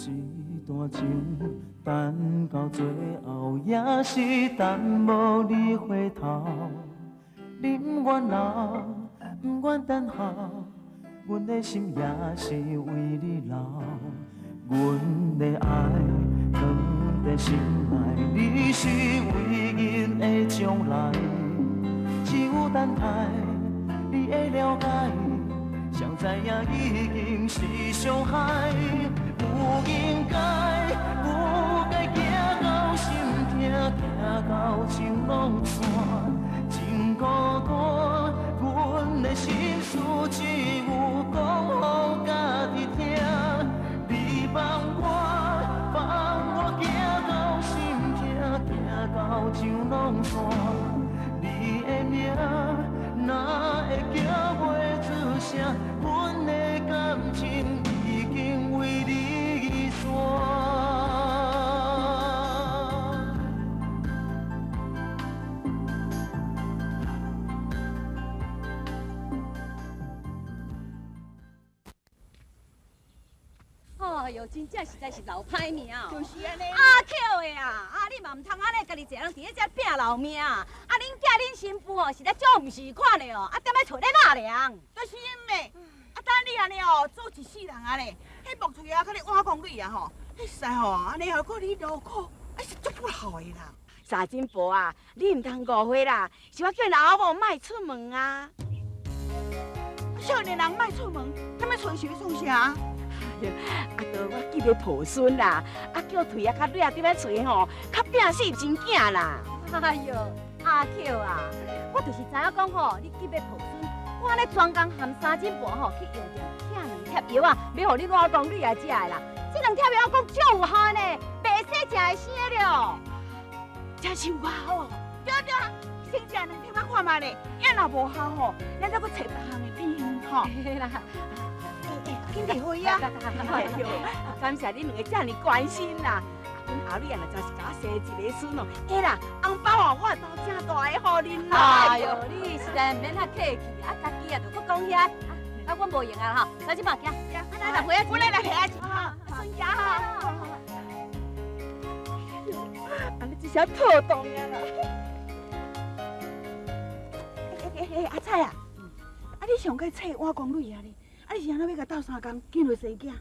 這段情，等到最後也是等無你回頭。你毋願留，毋願等候，阮的心也是為你留。阮的愛藏在心內，你是唯一的將來。只有等待你的了解，誰知影已經是傷害。不應該，不該行到心痛，疼到情攏散，真孤單。阮的心事只有講予家己聽。你放我，放我行到心痛，疼到情攏散。你的名哪會叫袂出聲？阮的感情已經為你散。哎喲，真正實在是老歹命哦！就是按呢。阿 Q 的啊，啊你嘛毋通按呢，家己一个人佇咧遮拼老命啊！啊恁囝恁新婦哦，實在足毋是款的哦，啊踮咧揣咧納涼。就是的，啊等你按呢哦，做一世人按呢，彼木槌仔佮你碗公女啊吼，彼實在吼，按呢哦，閣你勞苦，啊是足不孝的啦。三珍婆啊，你毋通誤會啦，是我叫𪜶老某莫出門啊。少年人莫出門，踮咧厝是欲創啥？啊，著我急欲抱孫啦，啊叫腿仔較軟，踮咧厝吼，較拚死真囝啦。哎喲，阿 Q 啊，我就是知影講吼，你急欲抱孫，我按呢專工含三珍婆吼去藥店拆兩貼藥啊，欲予恁老公女來食的啦。這兩貼藥講足有效呢，袂使食會生的了。真是有效哦。對對，先食兩貼仔看覓咧，啊若無效吼，咱再閣揣別項的偏方吼。嘿啦。緊提回啊！哎喲，感謝恁兩个遮爾關心啦。阮阿女啊，若真是共我生一个孫哦，欸啦，紅包哦，我會包誠大个予恁啦。哎喲，你實在毋免遐客氣，啊，家己啊，就閣講遐，啊，阮無閒啊吼，三珍婆行，啊，來來回啊，我來來提啊，孫家哈。按呢這下妥當啊啦。欸欸欸，阿彩啊，啊你上過冊碗公女啊咧？啊！你是按怎欲共鬥相共，緊來生囝？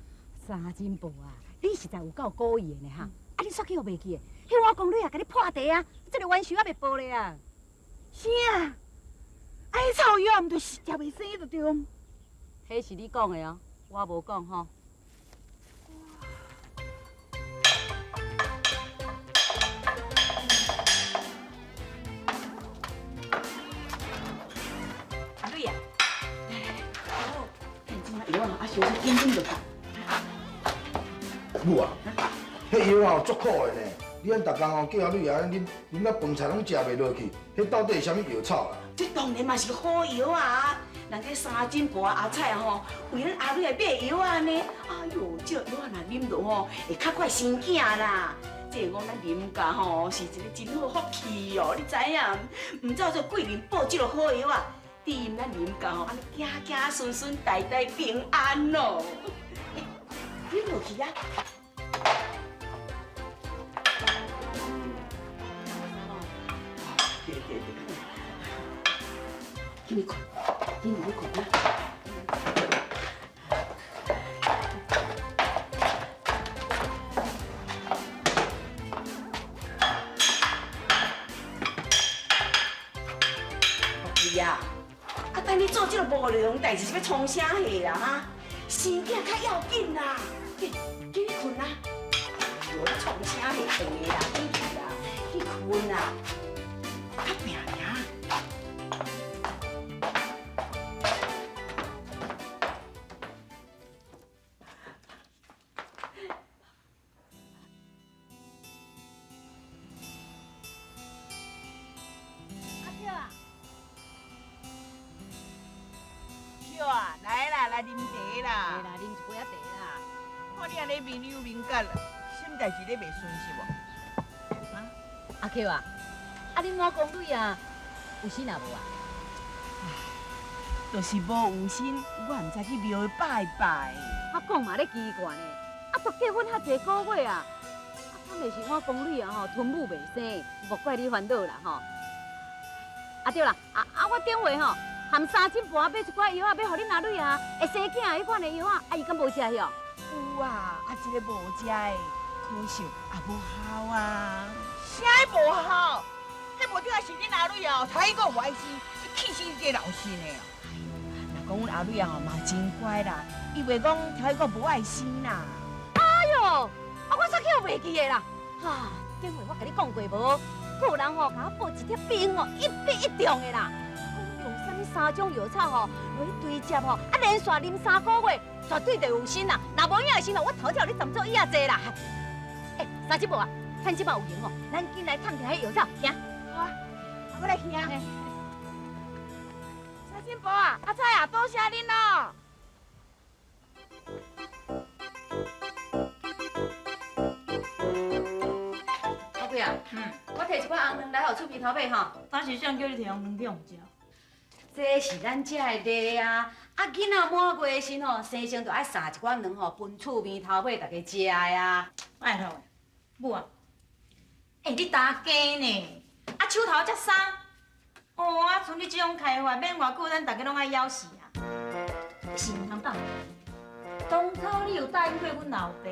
三珍婆啊，你實在有夠古意的呢哈！啊，你煞去予袂記的，彼碗公女啊，共你破茶啊，這个冤仇猶未報咧啊！啥？啊，彼臭藥毋就是食袂生就對？彼是你講的哦，我無講吼。阿女啊，來來來，藥啊，啊，小心緊緊就好。母啊，彼藥啊足苦的呢。你按逐工哦叫阿女啊啉，啉到飯菜攏食袂落去，彼到底是啥物藥草啊？這當然嘛是好藥啊！人家三珍婆阿彩吼，為咱阿女來買藥仔呢。哎喲，這藥仔若啉落吼，會較快生囝啦。這個講咱林家吼是一个真好福氣哦，你知影？毋走做貴人報這个好藥仔。祝咱林家吼，按呢子子孫孫代代平安咯。欸，啉落去啊！對對對，緊去睏，緊去睏啊！啊！啊，等你做這个無良代誌是欲創啥貨啦？哈，生囝較要緊啦，緊緊去睏啦！哎喲，你創啥貨長的啦？緊去啦，去睏啦，較拚爾。阿 Q 啊！巧啊，來啦，來啉茶啦。來啦，啉一杯仔茶啦。看你按呢面有面角，啥物代誌咧袂順是無？啊，阿 Q 啊，啊恁碗公女啊，有身啊無啊？就是無有身，我毋知去廟拜拜。我講嘛咧奇怪呢，啊啊，都结婚遐濟個月啊，啊，敢會是我公女啊吼吞母袂生，莫怪你煩惱啦吼。啊對啦，啊啊我頂月吼含三針盤買一寡藥仔，欲予恁阿女啊會生囝彼款的藥仔，啊伊敢無食許？有啊，啊這个無食的，可惜也無效啊。啥無效？彼無定是恁阿女哦，才閣無愛生，氣死這個老身的哦。哎喲，若講阮阿女啊吼嘛真乖啦，伊袂講聽伊講無愛生啦。哎喲，啊我煞去予袂記的啦。哈，頂回我共你講過無？閣有人吼共我報一帖秘方吼，一筆一中的啦。講用啥物三種藥草吼，落去堆接吼，啊連續啉三個月，絕對就有神啦。若無影的時吼，我頭才予你當做椅仔坐啦。欸，三姐母啊，趁這擺有閒吼，咱緊來探聽彼藥草，行。好啊，我來去啊。三金婆啊，阿彩啊，多謝恁咯。阿貴啊，我提一寡紅卵來予厝邊頭尾吼。當時誰叫你提紅卵去予人食？這是咱遮的禮啊！啊，囡仔滿月的時吼，生生就愛撒一寡卵吼，分厝邊頭尾逐家食的啊。拜託，母啊，欸，你打假呢？啊，手頭遮鬆。哦，啊，像你這種開法，免偌久，咱逐家攏愛枵死啊！你是毋通當。當初你有答應過阮老爸，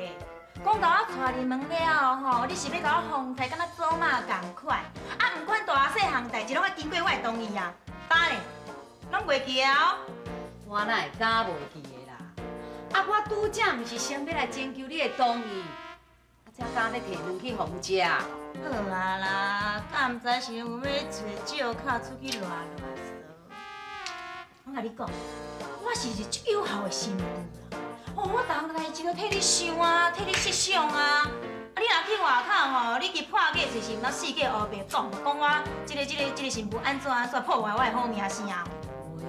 講共我娶入門了後吼，你是欲共我風采敢若祖媽仝款，啊，毋管大細項代誌，攏愛經過我的同意啊。當咧，攏袂記啊？我哪會敢袂記的啦？啊，我拄才毋是先欲來徵求你的同意，啊，才敢欲提卵去予阮食。好啊啦，敢毋知是有欲揣借口出去亂亂趖。我共你講，我是一足有效的新婦啦。哦，我逐項代誌都替你想啊，替你設想啊。啊，你若去外口吼，你去破格隨時毋通四界烏白講，講我這個新婦按怎按怎破壞我的好名聲。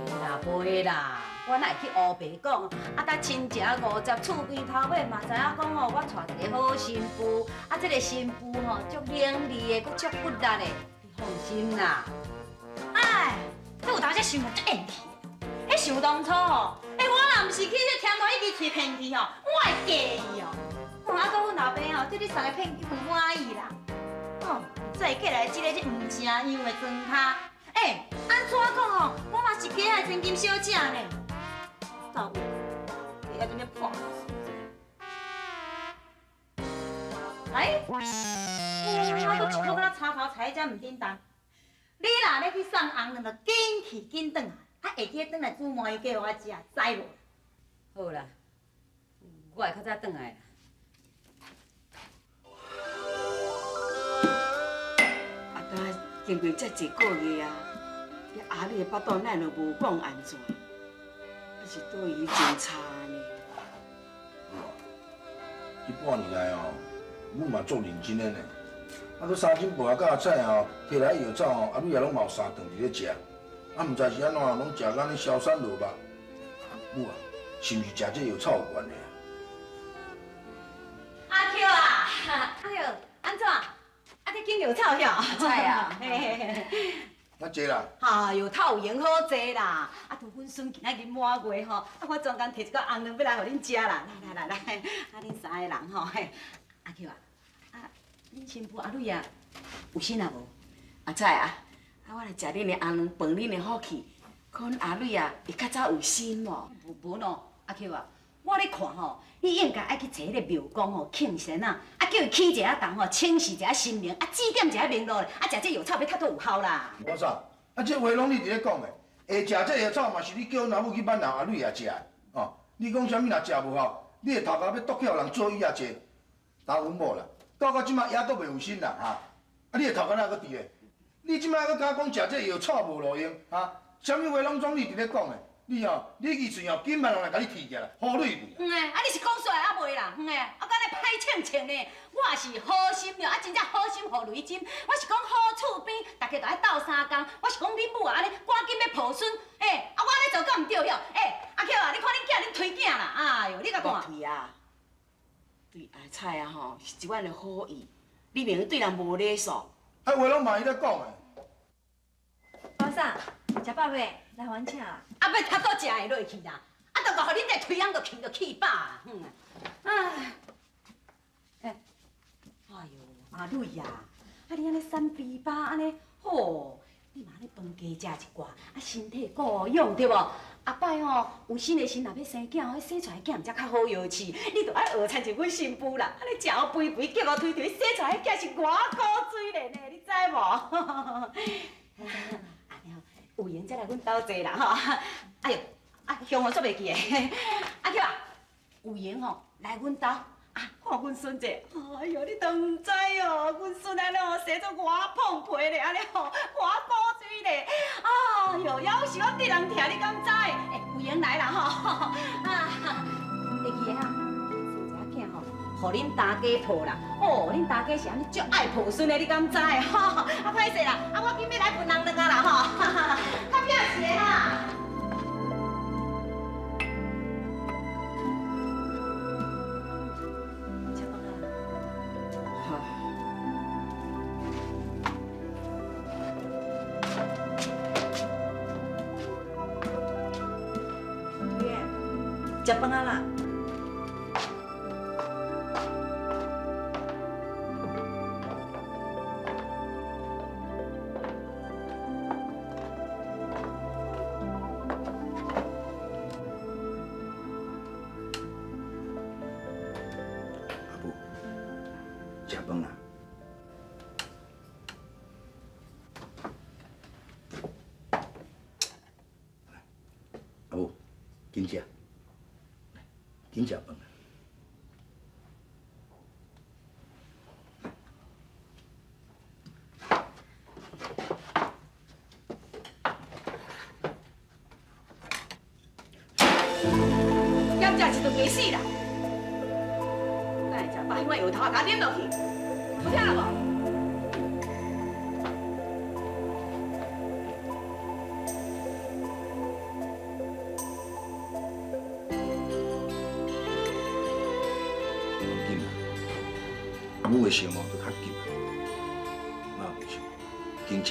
袂啦，袂啦，我哪會去烏白講？啊，搭親情五十，厝邊頭尾嘛知影講吼，我娶一個好新婦，啊，這個新婦吼足伶俐的，閣足骨力的，你放心啦。哎，你有當時想足怨氣，彼想當初吼，欸，我若毋是去彼天大一支喙騙去吼，我會嫁伊哦。哦，啊，閣阮老爸吼對你送的聘金唔滿意啦，哦，再過來這個這毋成樣的妝跤，欸，按怎講吼，我嘛是嫁的千金小姐呢。到尾，嫁啊這麼破。哎，我閣一箍敢若插頭菜遮毋振動。你若欲去送紅卵，就緊去緊轉來，啊，會記轉來煮麻油雞予我食，知無？好啦，我會較早轉來啦。啊，當經過遮濟個月啊，你阿女的腹肚哪會無講按怎？啊是對伊真差呢。這半年來哦，阮嘛足認真的呢。啊，閣三更半仔佮阿彩哦，提來藥草哦，阿女也攏嘛有三頓佇咧食。啊，毋知是按怎，攏食到按呢消散落肉。母啊，是毋是食這藥草有關係啊？阿 Q 啊，哎喲，按怎？啊，你揀藥草許？彩啊，嘿嘿嘿。較濟啦。哈藥草有閒好濟啦。啊，拄阮孫今仔日滿月吼，啊，我專工提一寡紅卵欲來予恁食啦。來來來來，啊，恁三个人吼，嘿，阿 Q 啊，啊，恁新婦阿女啊，有身啊無？阿彩啊，啊，我來食恁的紅卵，飯恁的福氣，看阮阿女啊會較早有身無？無無喏，阿 Q 啊，我咧看吼，你應該愛去揣彼个廟公吼，慶神啊，啊叫伊起一下動吼，請示一下神明，啊指點一下明路，啊食這藥草欲較多有效啦。我嫂，啊這話攏你佇咧講的，會食這藥草嘛是你叫阮阿母去挽留阿女也食的，哦，你講啥物若食無效，你的頭殼欲剁去予人做椅仔坐，打阮某啦，到到這擺猶閣袂有身啦，哈，啊你的頭殼哪閣佇咧？你這擺閣敢講食這藥草無路用，哈？啥物話攏總你佇咧講的？你哦，你支喙哦，緊慢人來共你提起來，好你袂？嗯的，啊你是講出來啊袂啦？嗯的，啊敢若歹銃銃呢？我是好心了，啊真正好心予雷針。我是講好厝邊，大家都愛鬥相共。我是講恁母啊，按呢趕緊欲抱孫，欸，啊我按呢做敢毋對許？欸，阿 Q 啊，你看恁囝恁推囝啦，哎喲，你共看。對啊，對阿彩啊吼，是這款的好意，你袂用對人無禮數。啊話攏嘛伊咧講的。阿嫂，食飽未？來還請。啊，欲頭拄食會落去啦，啊，都予恁這推翁都囥著氣飽啊，哼！唉。阿蕊啊，啊你按呢瘦肥巴按呢，吼，你嘛按呢饭加食一寡，啊身体顾养对无？后摆吼有新的时若欲生囝吼，生出来囝毋才较好药饲。你著爱学亲像阮新妇啦，按呢食予肥肥，结予肥肥，生出来囝是偌古水咧呢，你知无？按呢吼，有闲才来阮兜坐啦吼。哎哟，啊香我煞袂记的。阿菊啊，有闲吼来阮兜。啊，看阮孙者，哎哟，你都毋知哦，阮孙按呢吼生做偌胖皮咧，按呢吼偌古锥咧，哎哟，夭寿啊，得人疼，你敢知？欸，有闲来啦吼，啊，会记得哈，生一个囝吼，予恁大家抱啦，哦，恁大家是按呢足爱抱孙的，你敢知？吼，啊歹势啦，啊我紧欲来分人卵啊啦吼，较拼死的哈。好。对，食饭啊啦。阿母，食饭啦。阿母，紧食，来，紧食饭啦。减食一顿袂死啦！等下食饱，彼碗药头仔共啉落去，有听无？无要紧啦，阿母的心哦，都较急，嘛袂想，紧食。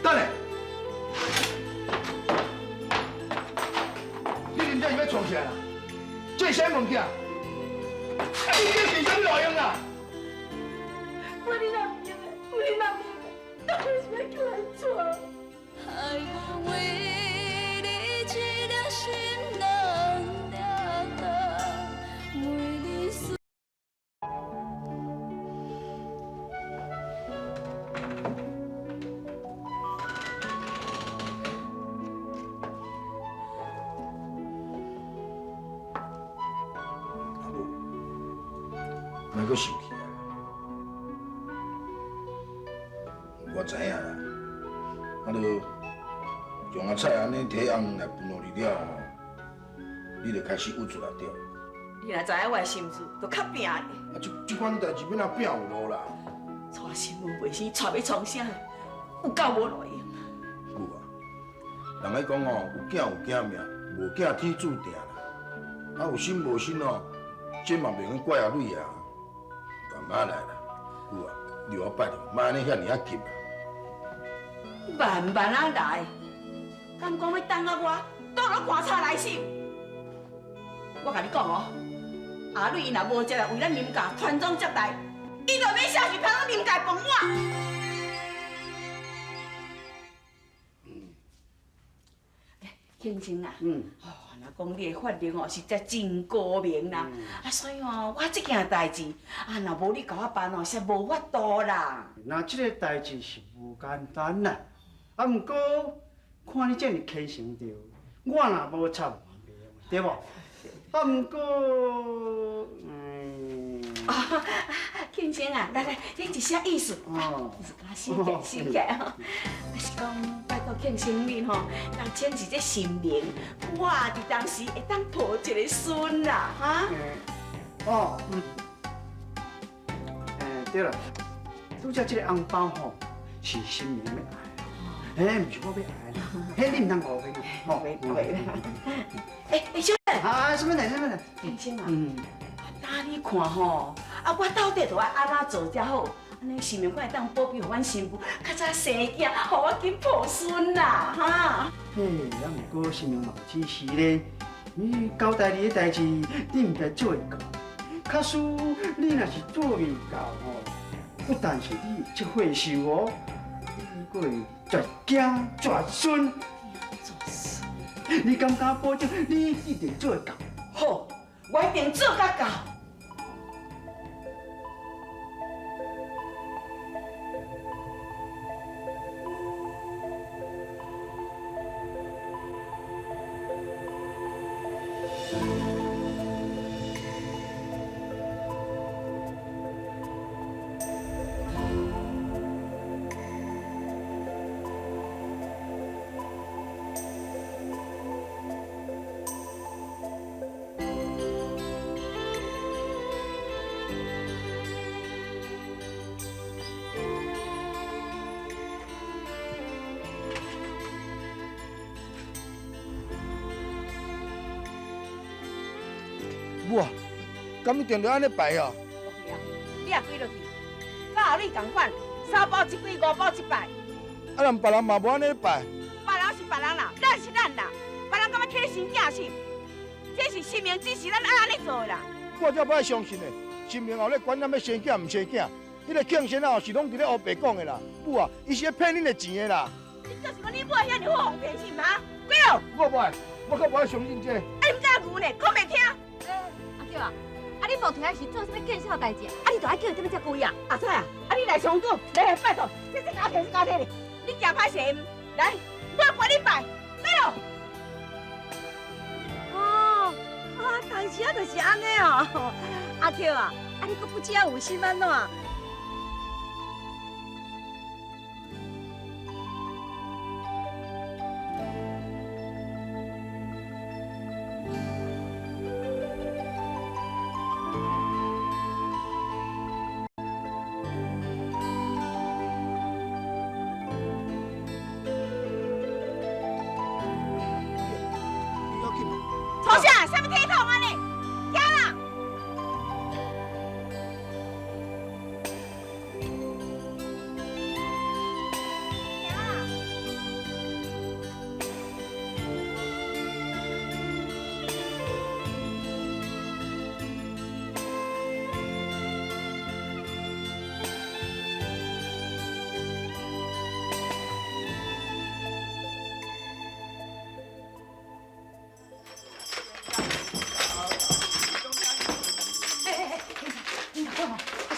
等下，你啉这是欲创啥啦？这是啥物件？啊，你这是啥物路用啦？我你若毋用的，我你若毋用的，当然是欲叫人娶。爱我为你一粒心人掠到，为你思。阿母，莫阁生气啊！我知影啦，啊，就将阿菜按呢提红来分予你了后，你就开始郁卒啦，对。你若知影我的心事，就较拼咧。啊，这款代志欲怎拼有路啦？娶新妇袂生，娶欲创啥？有够无路用。母啊，人咧讲吼，有囝有囝命，无囝天注定啦。啊，有心无心哦，这嘛袂用怪阿蕊啊。慢慢来啦，母啊，你我拜托，莫按呢遐尔仔急啦。慢慢仔来，敢讲欲等啊我，倒落棺材内心。我共你讲哦，阿蕊伊若无食力为咱林家传宗接代，伊就欲写是通林家饭碗。庆生啊，哦，若讲你的法力哦，实在真高明啦。啊，所以哦，我这件代志啊，若无你共我办哦，实无法度啦。那这个代志是无简单啦，啊，毋过看你这么虔诚著，我若无插嘛袂用，对无？啊，毋过，啊，庆生啊，来来，你一些意思，哦，你共我写起来，写起来吼。啊是讲拜托庆生你吼，人请一个神明，我伫当时会当抱一个孙啦，哈。哦，对了，拄才这个红包吼，是神明欲爱，嘿，毋是我欲爱啦，彼你毋通误会吼。误会啦。欸欸，小姐。啊，啥物代？啥物代？庆生啊，当你看吼，啊，我到底著爱按怎做才好？按按呢神明敢會當保庇予阮新婦較早生囝，予我緊抱孫啦，哈！嘿，啊，毋過神明嘛有指示咧，你交代你的代誌，你毋知做會到。假使你若是做袂到吼，不但是你會出血壽哦，你閣會絕子絕孫。絕孫！你敢敢保證？你一定做會到？好，我一定做甲到。母啊，敢一定著按呢拜哦？无去啊，你也跪落去，佮阿蕊仝款，三步一跪，五步一拜。啊，人别人嘛无按呢拜。别人是别人啦，咱是咱啦。别人感觉体神囝是，这是神明指示咱爱按呢做的啦。我才不爱相信呢，神明后咧管咱欲生囝毋生囝，彼个庆仙仔是拢伫咧乌白讲的啦。母啊，伊是咧骗恁的钱的啦。你就是讲你母遐尔好予人骗是毋哈？跪落！我无爱，我阁无爱相信这个。啊，你毋知牛呢，讲袂听。阿娇啊，啊你无提是做啥物见笑代志？啊你就爱叫伊踮咧遮跪啊？阿彩啊，啊你来上主，来来拜托，这这交提，这交提哩，你行歹势毋？来，我陪你拜，来咯。哦，啊，当时啊就是按呢哦。阿娇啊，啊你阁不知影有心按怎？吵啥？啥物体统按呢？行啦！行啦！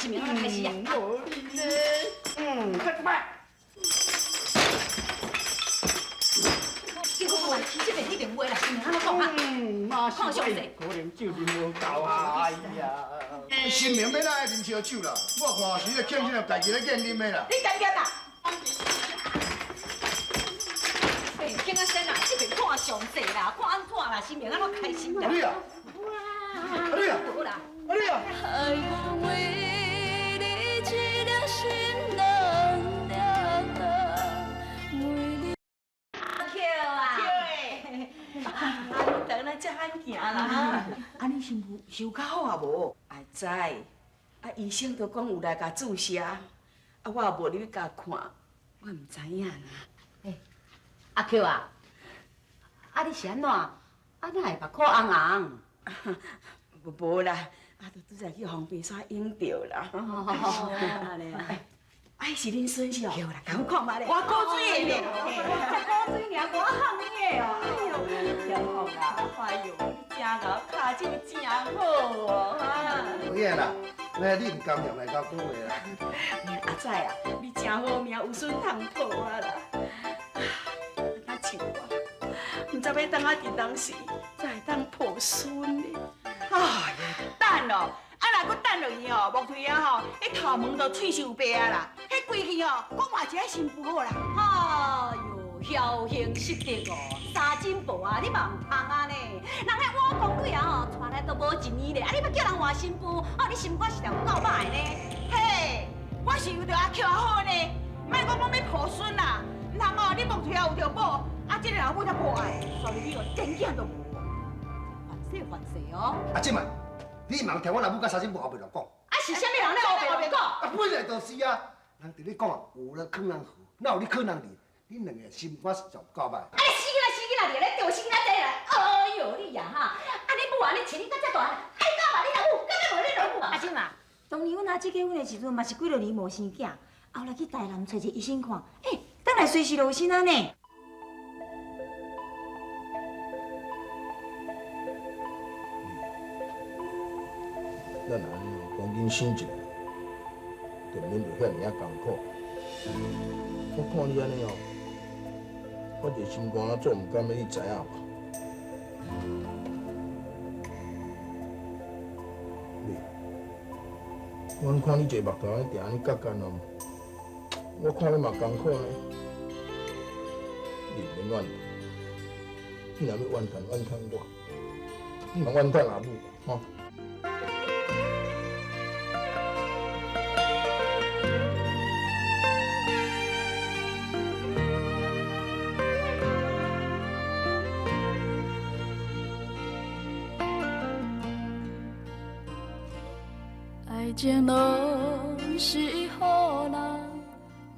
是明仔开始啊！无你咧，快拜。结果我这边一定有啦，是明安怎讲啊？嘛是可能酒啉无够啊！哎呀，神明欲哪爱啉烧酒啦？我看是彼个庆生家己咧见啉的啦。你检验啦！哎，景仔先啦，这边看上济啦，看按怎啦，神明按怎开心啦？阿蕊啊，阿蕊啊，无啦，阿蕊啊！害我为你一粒心人掠到，为你。阿 Q 啊，啊，你转来才罕行啦。啊，你新妇是有较好啊无？阿知，啊医生都讲有来共注射，啊我也无入去共看，我毋知影啦。阿 Q 啊，啊你是按怎？啊哪会目眶红红？无无啦，啊，就拄才去予冰沙淹著啦。哦，按呢啊。啊，彼是恁孙是哦？对啦，共看觅咧。我古水的呢，食古水尔，无喊你的哦。哎呦，天福啊！哎呦，你真𠢕，跤手真好哦，哈。无影啦，那你毋甘愿来甲讲话啦。阿仔啊，你真好命，有孙通抱我啦。啊，像我，毋知欲等啊伫当时，才会当抱孙呢。哎呀，等哦，啊若阁等落去哦，莫推啊吼，彼头毛都喙受白啊啦，彼规气哦，阁换一个新妇好啦。哎呦，侥幸失德哦，三更半啊，你嘛毋通按呢。人彼瓦公女啊吼，娶来都无一年咧，啊你欲叫人换新妇，哦你心肝实在有够歹的呢。嘿，我是为著阿扣好呢，莫讲讲欲抱孙啦，毋通哦，你莫推啊有著某，啊这个老母才无爱，煞入去哦，连囝都无。犯势犯势哦。阿姊啊，你毋通听我老母佮三更半后面乱讲。啊是是啥物人咧烏白講？啊，本來就是啊，人佇咧講啊，有人囥人好，哪有你囥人離？恁兩个心肝實在有夠歹。啊，你死囡仔死囡仔，你咧丟死囡仔這啦！哎喲，你呀哈！啊，你母啊，你穿你到遮大漢，愛教嘛你老母，敢欲無你老母阿珍啊，當年阮阿姊結婚的時陣，嘛是幾落年無生囝，後來去台南揣一個醫生看，欸，轉來隨時就有生仔呢。咱按呢趕緊生一个，就免著遐爾仔艱苦。我看你按呢哦，我一个心肝仔做毋甘的，你知影無？你，阮看你一个目头按呢定按呢角干哦，我看你嘛艰苦呢。你毋免怨，你若欲怨叹怨叹我，你嘛怨叹阿母吼。愛情攏是予人夢啊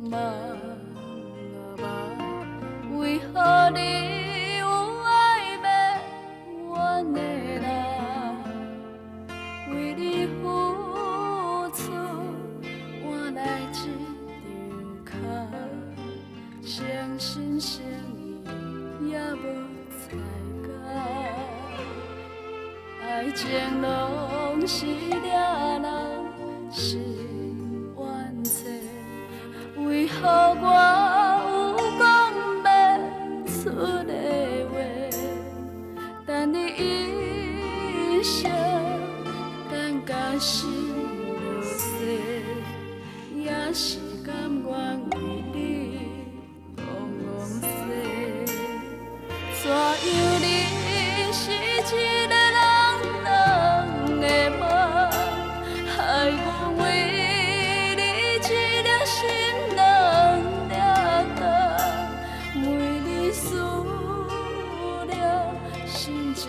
夢，為何你有愛欲怨的人？為你付出換來這張空，誠心誠意也無彩工。愛情攏是掠人心冤找，為何我有講袂出的話？等你一生，等甲心落雪，也是甘願為你戆戆踅。怎樣